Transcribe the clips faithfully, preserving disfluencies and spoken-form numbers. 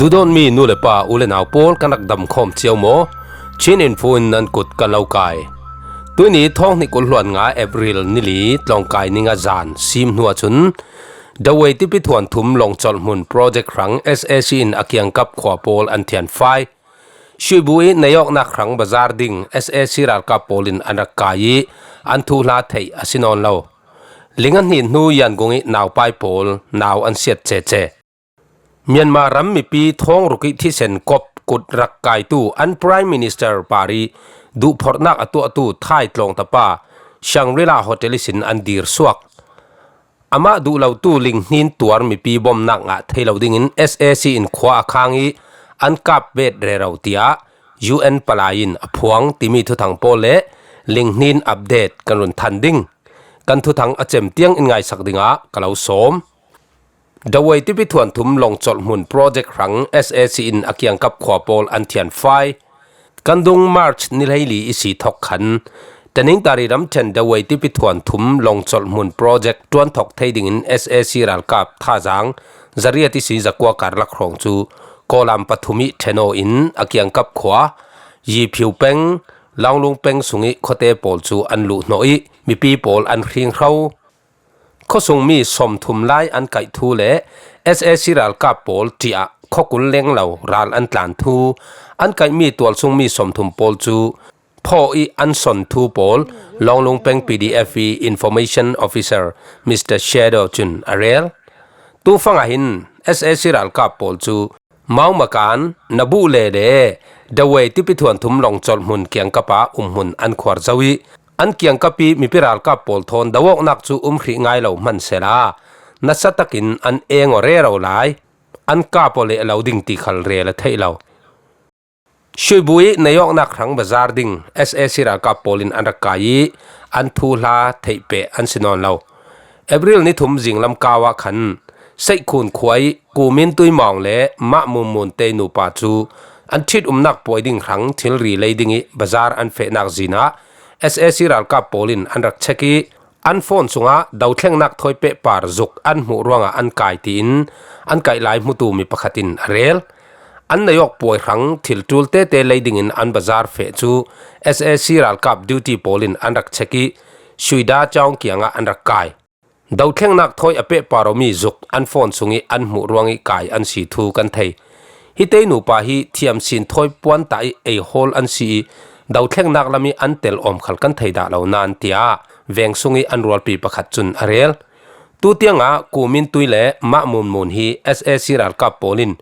Duhdawtmi nu le pa, u le nau pawl, kan rak dam khawm cio maw? Chin Info in nan kut kan lo kai. Tuini thawng hnih kul hluan nga April ni li tlawngkai ni nga zan sim hnu ah cun Dawei tipi thuan thum lawng colh hmun project hrang S A C in a kiangkap khua pawl an thianfai. Shuibu i neiawknak hrang bazar ding S A C ralkap pawl in an rak kai i an thuhla theih a si nawn lo. Ling a hnin hnu Yangon i naupai pawl nau an siat cece. Myanmar ram mipi thawng ruk i thisen kop kut rak kaitu an Prime Minister par i duhphorhnak a tuahtu Thai tlawng tapa Shangri-La Hotel ihsin an dir suak. Amah duh lotu Ling Hnin Tuar mipi bawmnak ngah thei lo dingin S A C in khua a khang i an kap bet rero, tiah U N palai in a phuang timi thuthang pawl le Ling Hnin update kan run than ding. Kan thuthang a cem tiang in ngaisak dingah ka lo sawm. Dawei tipi thuan thum lawng colh hmun project hrang S A C in a kiangkap khua pawl an thianfai. Kan dung March ni hleili i si thawk khan Tanintharyi ramṭhen Dawei tipi thuan thum lawng colh hmun project ṭuan thawk thei dingin S A C ralkap thazaang zariat i si zakua karlak hrawng cu Kawlam pathum i ṭhen aw in a kiangkap khua Yiphiu peng, Launglung peng sung i khuate pawl cu an luhhnawh i mipi pawl an hringhro. Khuasungmi sawmthum lai an kaih thu le S A C ralkap pawl ṭih ah khuakul leng lo ral an tlan thu, an kaihmi tualsungmi sawmthum pawl cu phawh i an son thu pawl Launglung peng P D F i Information Officer Mister Shadow cun a rel. Tufang ah hin S A C ralkap pawl cu Maumakan, Nabuh le le Dawei tipi thuan thum lawng colh hmun kiangkap ah umhmun an khuar zo i an kiangkap i mipi ralkap pawl thawn do awknak cu um hrih ngai lo hmansehla nasa takin an eng aw rero lai, an kap aw leh lo ding ti khal rel a theih lo. Shuibu i neiawknak hrang bazar ding S A C ralkap pawl in an rak kai i an thuhla theih peh an si nawn lo. April ni thum zinglam kau ah khan Seikhun khua i Kumin Tuimawng le Mah Mun Mun te nupa cu an ṭhit umnak puai ding hrang thilri lei ding i bazar an fehnak zin ah S A C ralkap pawl in an rak chek i an phone sungah dothlengnak thawi pehpar zuk an hmuh ruangah an kai tiin an kaih lai hmutu mi pakhat in a rel. An neiawk puai hrang thil ṭul tete lei dingin an bazar feh cu S A C ralkap duty pawl in an rak chek i Shuida Chawng kiangah an rak kai. Dothlengnak thawi a pehpar awmi zuk an phone sung i an hmuh ruang i kai an si thu kan thei. Hi te nupa hi thiam sin thawi puan tah i ei hawl an si i dothlengnak lam i an tel awm khal kan thei dah lo nain, tiah veng sung i an rualpi pakhat cun a rel. Tutiangah Kumin Tui le Mah Mun Mun hi S A C ralkap pawl in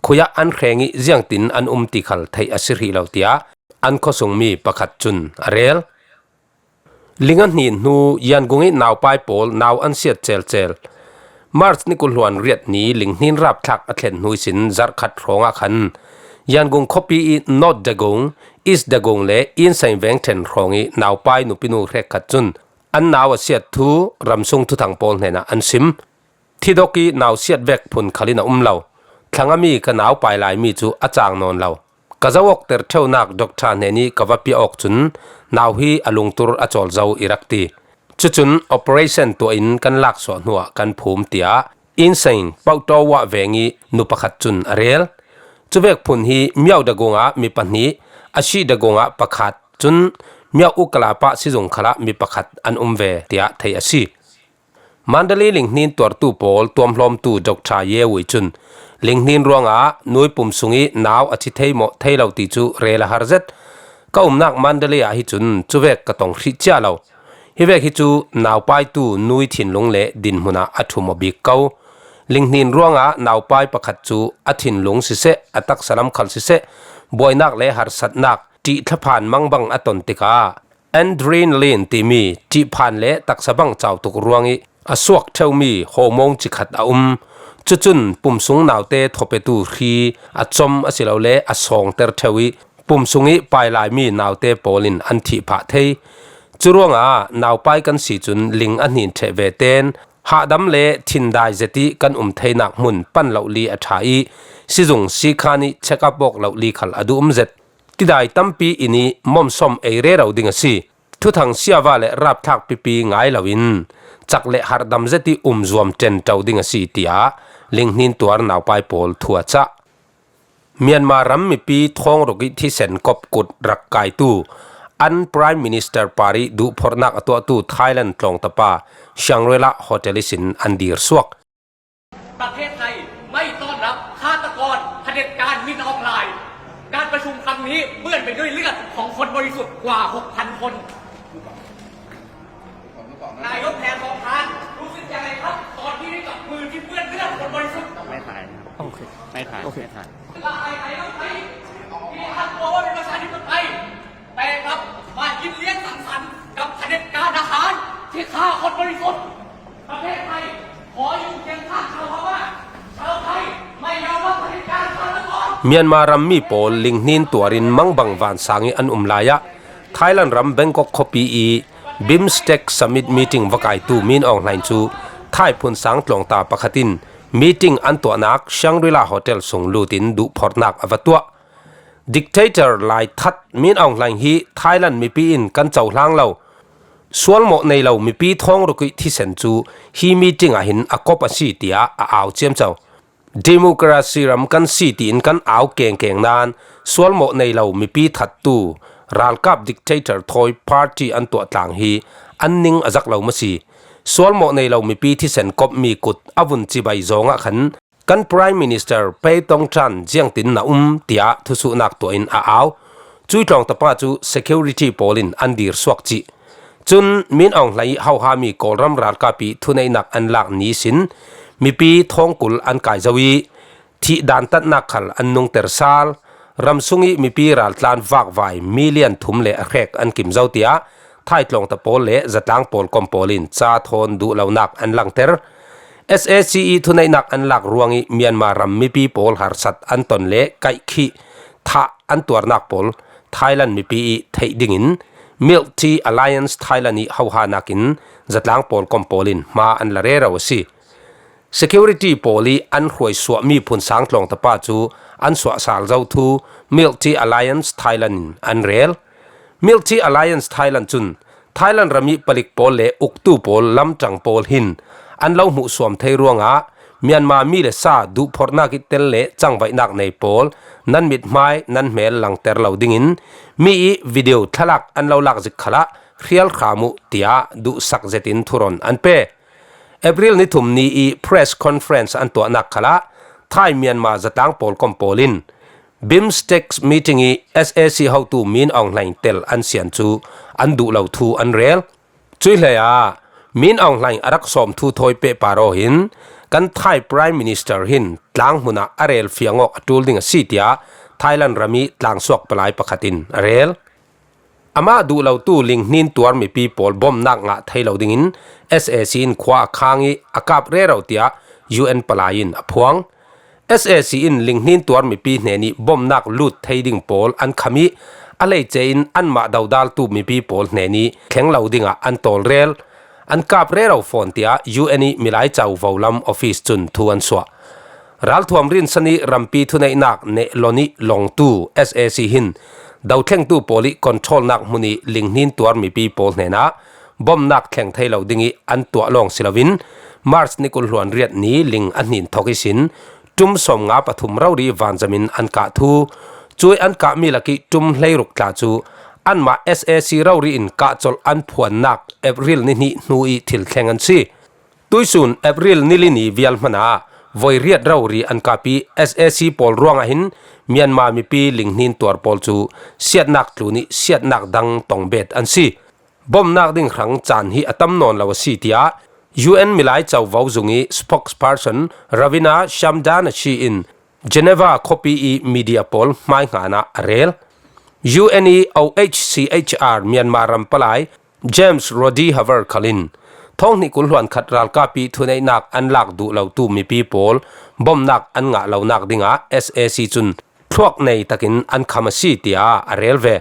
khui ah an hreng i ziangtin an um ti khal theih a si hrih lo, tiah an khuasungmi pakhat cun a rel. Ling a hnin hnu Yangon i naupai pawl nau an siat celcel. March ni kul hluan riat ni Ling Hnin rapthlak a thlen hnu ihsin zarh khat hrawng ah khan Yangon khuapi i North Dagon, East Dagon le Insein veng ṭhen hrawng i naupai nupinu hrekkhat cun an nau a siat thu ramsung thuthang pawl hnenah an sim. Thidok i nau siat vek phun khal in a um lo. Thlang a mi ka naupai laimi cu a cang nawn lo. Ka zoh awk ter ṭheunak doctor hnen i ka va piah awk cun nau hi a lungtur a cawl zo i rak ti. Cucun operation tuah in kan laksuah hnuah kan phum, tiah Insein Pauhtawah veng i nu pakhat cun a rel. Cuvek phun hi Myaw Dagon ah mi pahnih, Ashi Dagon ah pakhat, cun Myaw Ukala pah sizung khalah mi pakhat an um ve, tiah theih a si. Mandalay Ling Hnin tuartu pawl tuamhlawmtu doctor Ye Wei cun Ling Hnin ruangah nui pum sung i nau a thi thei maw thei lo ti cu rel a har zet. Ka umnak Mandalay ah hi cun cuvek ka tong hrih cia lo. Hi vek hi cu naupaitu nui thinlung le dinhmun ah a ṭhum aw bik ko. Ling Hnin ruangah naupai pakhat cu a thinlung siseh, a taksa lam khal siseh, buainak le harsatnak ṭihthlaphan mangbang a ton tikah adrenaline timi ṭihphan le taksa bang cau tuk ruang i a suak ṭheumi hormone cikhat a um. Cucun pumsung naute thawpetu hri a com asilole a sawngter ṭheu i pumsung i pai laimi naute pawl in an thih phah thei. Curuangah naupai kan si cun ling a hnin ṭheh ve ten hahdam le thindai zet i kan um theinak hmun pan lohli a ṭha i sizung sikhan i check-up awk lohli khal a duh um zet. Tidai tampi in i momsawm ei rero ding a si. Thuthang siava le rapthlak pipi ngai loin cak le harhdam zet i um zuam ṭenṭo ding a si, tiah Ling Hnin tuar naupai pawl thu a cah. Myanmar ram mipi thawng ruk ih thisen kop kut rak kaitu an Prime Minister par ih duhphorhnak a tuahtu Thailand tlawng tapa Shangri-La Hotel ihsin an dir suak. ประเทศไทยไม่ต้อนรับฆาตกรเผด็จการมินอองหลาย การประชุมครั้งนี้เปื้อนไปด้วยเลือดของคนบริสุทธิ์กว่า หกพัน คน นายกแพทองธารรู้สึกยังไงครับ ตอนที่ได้จับมือที่เปื้อนเลือดคนบริสุทธิ์ ไม่ถ่ายนะครับ โอเค ไม่ถ่าย โอเค ไม่ถ่ายละอายใครบ้างไหมที่อ้างตัวว่าเป็นประชาธิปไตยแต่กลับมากินเลี้ยงสังสรรค์กับเผด็จการทหารที่ฆ่าคนบริสุทธิ์ประเทศไทยขออยู่เคียงข้างชาวพม่าชาวไทยไม่ยอมรับเผด็จการฆาตกร Myanmar rammi pawl linghnin tuarin mangbang vansang ih an um lai ah Thailand ram Bangkok khuapi ih BIMSTEC Summit meeting va kaitu Min Aung Hlaing cu Thai phunsang tlawngta pakhat in meeting an tuahnak Shangri-La Hotel sung lutin duhphorhnak a va tuah. Dictator lai that Min Aung Hlaing hi Thailand mipi in kan cohlang lo, sualmawh nei lo mipi thawng ruk ih thisen cu hi meeting ah hin a kop a si tiah a au ciamco. Democracy ram kan si tiin kan au kengkeng nain sualmawh nei lo mipi thattu ralkap dictator thawi party an tuah tlang hi an ning a zak lo maw si? Sualmawh nei lo mipi thisen kopmi kut a vun cibai zawngah khan kan Prime Minister Pay Tong Tran ziangtin na um tiah thusuhnak tuah in a au. Cui tlawng tapa cu security pawl in an dir suak cih. Cun Min Aung Hlaing ih hohami Kawlram ralkap ih thuneihnak an lak ni ihsin mipi thawngkul an kai zo ih thih dantatnak khal an nungter sal. Ramsung ih mipi raltlan vakvai million thum le a hrek an kim zo tiah Thai tlawngta pawl le zatlang pawl kom pawl in ca thawn duhlonak an langter. SAC ih thuneihnak an lak ruangih Myanmar ram mipi pawl harsat an ton le kaihkhih thah an tuarnak pawl Thailand mipi ih theih dingin Milk Tea Alliance Thailand ih hohanak in zatlang pawl kom pawl in hma an la rero a si. Security pawl ih an hruaisuahmi phunsang tlawng tapa cu an suahsal zo thu Milk Tea Alliance Thailand in an rel. Milk Tea Alliance Thailand cun Thailand ram ih palik pawl le uktu pawl lamṭang pawl hin an lo hmuhsuam thei ruangah Myanmar mi le sa duhphorhnak ih tel le cangvaihnak nei pawl nan mithmai nan hmel langter lo dingin mi ih video thlalak an lo lak zik khalah hrial hram uh tiah duhsak zetin thuron an pe. April ni thum ni ih press conference an tuahnak khalah Thai Myanmar zatlang pawl kom pawl in BIMSTEC meeting ih SAC hotu Min Aung Hlaing tel an sian cu an duh lo thu an rel. Cui hlei ah Min Aung Hlaing a rak sawm thu thawi pehpar aw hin kan Thai Prime Minister hin tlang hmun ah a rel fiang awk a ṭul ding a si tiah Thailand ram ih tlangsuak palai pakhat in a rel. Amah duh lotu linghnin tuar mipi pawl bomnak ngah thei lo dingin SAC in khua a khang ih a kap rero tiah UN palai in a phuang. SAC in linghnin tuar mipi hnenih bomnak lut thei ding pawl an kham ih a hleice in anmah dodaltu mipi pawl hnenih thleng lo dingah an tawlrel. An kap rero fawn tiah UN ih Milai Cauvo lam office cun thu an suah. Ralthuam rinsan ih rampi thuneihnak nehlon ih longtu SAC hin dothlengtu pawl ih controlnak hmun ih linghnin tuar mipi pawl hnenah bomnak thleng thei lo dingih an tuah lawng si loin March ni kul hluan riat ni ling a hnin thawk ihsin ṭum sawmnga pathum rori vanzamin an kah thu, cui an kahmi lakih ṭum hleiruk tla cu anmah SAC rori in kahcolh an phuannak April ni hnih hnu ih thil thleng an si. Tuihsun April ni li ni vial hmanah voi riat rori an kap ih SAC pawl ruangah hin Myanmar mipi linghnin tuar pawl cu siatnak tlun ih siatnak dang tongbet an si. Bomnak ding hrang caan hi a tam nawn lo a si tiah UN Milai Covo zung ih spokesperson Ravina Shamdasani in Geneva khuapi ih media pawl hmaihngah ah a rel. UN ih OHCHR Myanmar ram palai James Rodihaver khal in thawng hnih kul hluan khat ralkap ih thuneihnak an lak duh lotu mipi pawl bomnak an ngah lonak dingah SAC cun thluak nei takin an kham a si tiah a rel ve.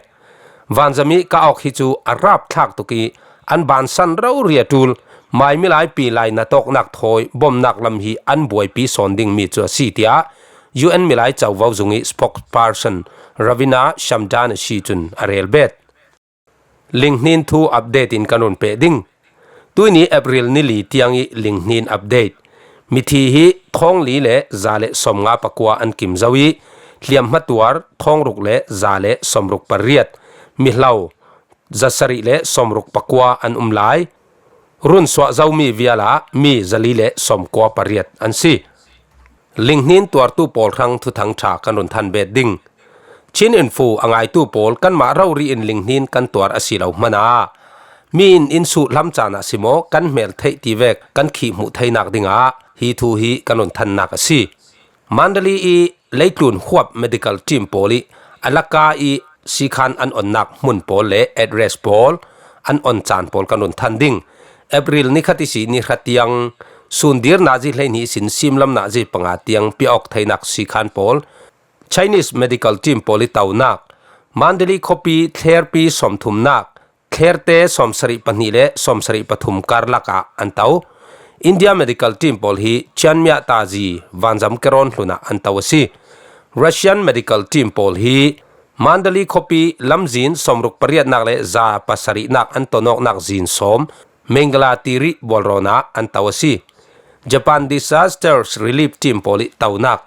Vanzam ih kah awk hi cu a rapthlak tuk ih an bansan rori a ṭul. Mai milaipi lai natawknak thawi bomnak lam hi an buaipi sawn dingmi cu a si tiah UN Milai Covo zung ih spokesperson Ravina Shamdasani cun a rel bet. Linghnin thu update in kan run peh ding. Tuini April ni li tiang ih linghnin update. Mithi hi thawng li le za le sawmnga pakua an kim zo ih hliamhma tuar thawng ruk le za le sawmruk pariat, mihlau zasarih le sawmruk pakua an um lai. Run suah zomi viala mi zali le sawmkua pariat an si. Linghnin tuartu pawl hrang thuthang ṭha kan run than bet ding. Chin Info a ngaitu pawl kanmah rori in linghnin kan tuar a si lo hmana mi in in suh hlam caan ah si maw kan hmel theih ti vek kan khih hmuh theinak dingah hi thu hi kan run thannak a si. Mandalay i leitlun huap medical team pawl i a laka i sikhan an onnak hmun pawl le address pawl an on caan pawl kan run than ding. April ni khat i si ni hra tiang sun dir nazi hleihnih sin simlam nazi panga tiang piak theinak sikhan pawl, Chinese medical team pawl i taunak, Mandalay khuapi thlerpi sawmthumnak, thlerte sawmsarih pahnih le sawmsarih pathum karlak ah an tau. India medical team pawl hi Chianmya tazi vanzam keron hlun ah an tau a si. Russian medical team pawl hi Mandalay khuapi lamzin sawmruk pariatnak le za pasarihnak an tonawknak zin sawm Mengala tiri bualrawn ah an tau a si. Japan Disasters Relief Team pawl i taunak,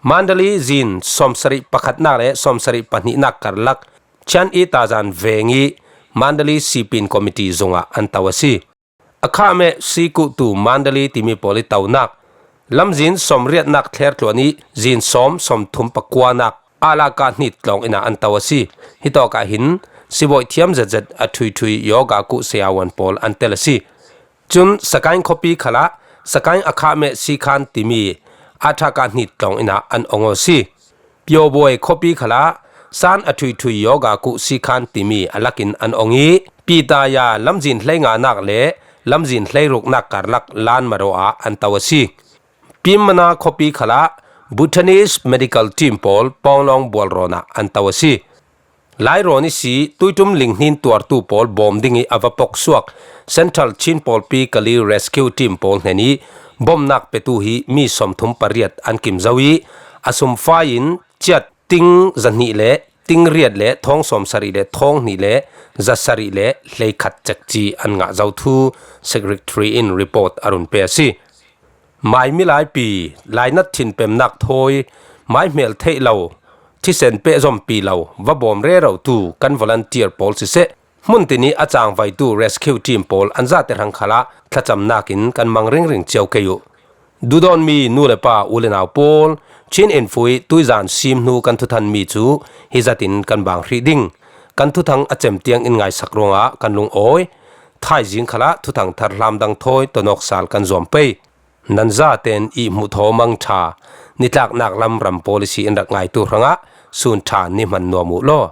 Mandalay zin sawmsarih pakhatnak le sawmsarih pahnihnak karlak Chiang Mai tazan veng i Mandalay Sipin Committee zung ah an tau a si. A khah meh sikutu Mandalay timi pawl i taunak, lamzin sawmriatnak thlertluan i zin sawm sawmthum pakuanak alaka hnit tlawng ina an tau a si. Hitawk ah hin sibawi thiam zetzet a thuithui yoga kuh sayawan pawl an tel a si. Cun Sakaing khuapi khalah Sakaing a khah meh sikhan timi a thaka hnit tlawng ina an ong aw si. Pyobuai khuapi khalah san a thuithui yoga kuh sikhan timi a lakin an ong i, Pitaya lamzin hleinganak le lamzin hleiruknak karlak lan maro ah an tau a si. Pimmana khuapi khalah Bhutanese medical team pawl Pawnglawng bualrawn ah an tau a si. Lairawn i si tuitum linghnin tuartu pawl bawm ding i a va poksuak Central Chin pawlpi Kali Rescue Team pawl hnen i bomnak petu hi mi sawmthum pariat an kim zo i a sumfai in ciat ting zahnih le ting riat le thawng sawmsarih le thawng hnih le zasarih le hleikhat cekci an ngah zo thu Secretary in report a run pe a si. Mai milaipi, lainat thinpemnak thawi, mai hmel theih lo, thisen pehzompi lo, va bawm rero tu kan volunteer pawl siseh, hmun tin i a cangvaitu rescue team pawl an zate hrang khalah thlacamnak in kan mang ringring cio kei uh. Dudawnmi nu le pa u le nau pawl, Chin Info i tuizan sim hnu kan thuthanmi cu hi zatin kan bang hrih ding. Kan thuthang a cem tiang in ngaisak ruangah kan lungawi. Thaizing khalah thuthang thar hlamdang thawi tonawk sal kan zuam pei. Nan zaten i hmuh thaw mang ṭha, nitlaknak lam ram policy in rak ngaitu hrangah sun ṭha ni hman nuam uh law.